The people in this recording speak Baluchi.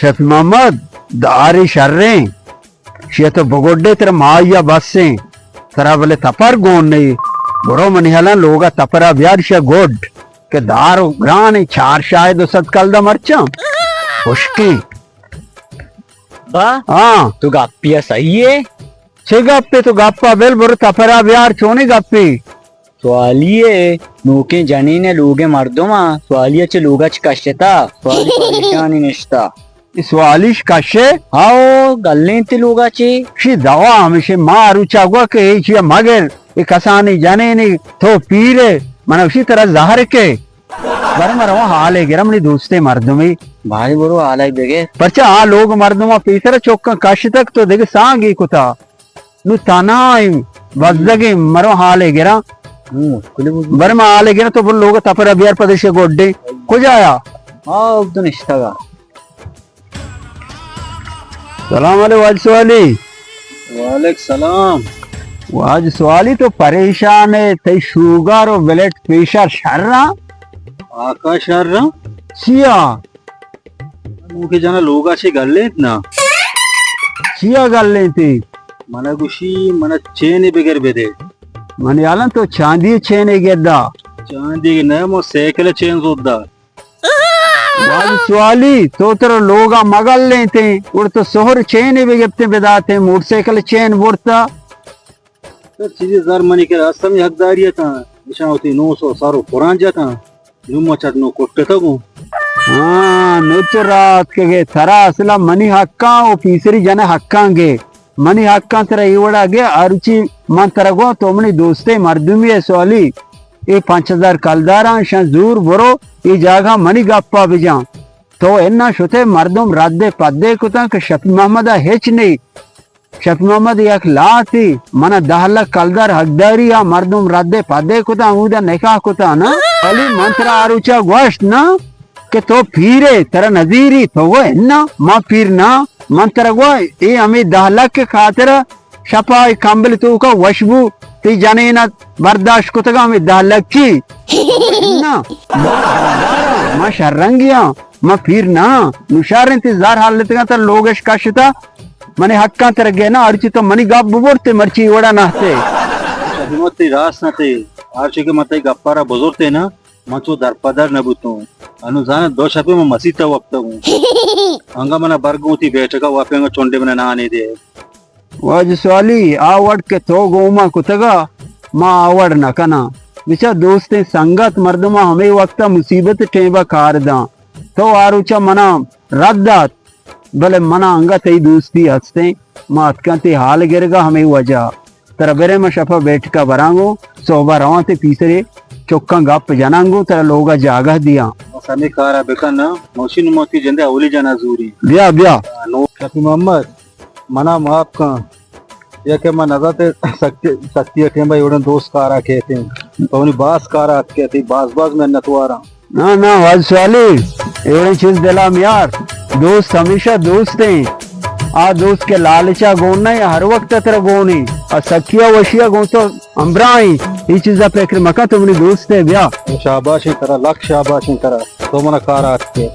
شفیع محمد، داری شریں، شی تو بگڈے ترا مایا بسیں، ترا بلے تپر گون نہیں، برو منی حالاں لوگا تپرا بیار شی گڈ، کہ دار و گران چار شاید و صد کلدہ مرچاں، خشکیں۔ با، ہاں۔ تو گپی صحیح ہے؟ چے گپے تو گپا بل، برو تپرا بیار، چونی گپے؟ سوالی ء نوکیں جنین ء لوگ ء مردم ء سوالی ء چہ لوگ ء چہ کشتا، سوالی پریشانی نشتا۔ اے سوالیش کشے؟ ہاؤ، گلیں تی لوگ ء چہ۔ شی دوا ہمیشہ ما روچا گوا کہ اے چیا مگر اے کسانی جنینی تو پیرے، من اشی ترا زہر کے۔ بر مرو حالے گرم نی دوستے مردمی۔ بھائی برو حالے بگے۔ پرچا آ لوگ مردم پیسر چوکاں کشتک تو دگہ سانگی کتا۔ نو تنائیں، بزگیں، مرو حالے گراں۔ ہوں، کلی بزگ۔ بر ما حالے گراں تو بر لوگ تپرا بیار پدش گڈے۔ کجایا؟ آ، عبد نشتگا۔ سلام علیکم واج سوالی۔ وعلیکم سلام۔ واج سوالی تو پریشان ہے، تئی شوگر و بلڈ پریشر شر آ؟ آقا شر آ؟ چیا؟ نوکیں جنا لوگا چے گلینت نا؟ چیا گلینتی؟ منا گوشی، منا چینے بگر بدے۔ منی حالاں تو چاندی چینے گدا۔ چاندی نہ، مو سائیکل چین زودا۔ واجہ سوالی، تو ترا لوگا مگلینتے، گڑ تو سہر چینے بگپتے بداتے، موٹر سائیکل چین برتا۔ تو چیزی زر منی کرا است، ہمے حقداری اتاں، اشاں وتی نو سو سر و قرآن جتاں، نو ما چٹ نو کٹتگوں۔ ہاں، نو تو رات کے گے، ترا اصلا منی حقاں و پیسری جن حقاں گے، منی حقاں ترا ای وڑا گے، ہرچی من ترا گوں، تو منی دوستے مردمی ہے سوالی، اے پنچ ہزار کلداراں شاں زور برو، اے جاگہ منی گپا بجاں۔ تو انا شتے مردم رد پدے کتاں کہ شفیع محمد ہچ نہیں، شفیع محمد یک لاتی، منا دہ لکھ کلدار حقداری آ، مردم رد پدے کتا، ہمودا نکاح کتا نا۔ ولی من ترا آ روچا گوشت نا کہ تو پیرے، ترا نزیری، تو گو انا، ما پیر نا، من ترا گو اے ہمیں دہ لکھ خاطر شپا اے کمبل توکا وشبو، تی جنینت برداشت کتگا ہمیں دہ لکھی۔ انا، ما شرنگیاں، ما پیر نا، نوشار انت زار حال لتگا تر لوگش کشتا۔ منی حقاں ترا گئے نا، ہرچی تو منی گپ ببرتے، مرچی وڑا نہ تے۔ شفیع محمد تئی راست نہ تے، ہرچی کہ من تئی گپا را بزرتے نا، من چو درپدر نہ بوتوں۔ انو زانت دو شپے من مسیت ء وپتگوں۔ انگا منا برگوں تی بیٹھکا وپے انگا چنڈے منا نانے دے۔ واجہ سوالی، آ وڑ کہ تو گوما کتگا، ما آ وڑ نہ کناں۔ بچا دوستیں سنگت مردما ہمے وقتا مصیبت ٹیمبا کار داں۔ تو آ روچا منا رد دات۔ بلے منا انگت تئی دوستی ہستیں، ما اتکاں تئی حال گرگا ہمے وجہ۔ ترا برے ما شپا بیٹھکا براں گوں، صحبا رواں تئی پیسرے چکاں گپ جناں گوں، ترا لوگا جاگہ دیاں۔ بس ہمے کارا بکن نا، موشی نموتی جندے اولی جنا زوری۔ بیا، بیا۔ نو شفیع محمد، منا معاف کن۔ یا کہ من نزانت سختی، سختی ء ٹیم ء ایوڑیں دوست کارا کیت انت۔ تو منی باز کارا اتکے، تئی باز باز منت واراں۔ نا، نا، واجہ سوالی، ایوڑیں چیز دلا میار۔ دوست ہمیشہ دوست ہیں۔ آ دوست کے لالچا گون نہ، ہر وقت ترا گون ہیں۔ آ سختی ء وشی ء گون تو ہمراہ ہیں۔ یہ چیزا فکر مکن، تو منی دوست ہے، بیا۔ شاباش ہیں ترا، لکھ شاباش ہیں ترا۔ تو منا کارا اتکے۔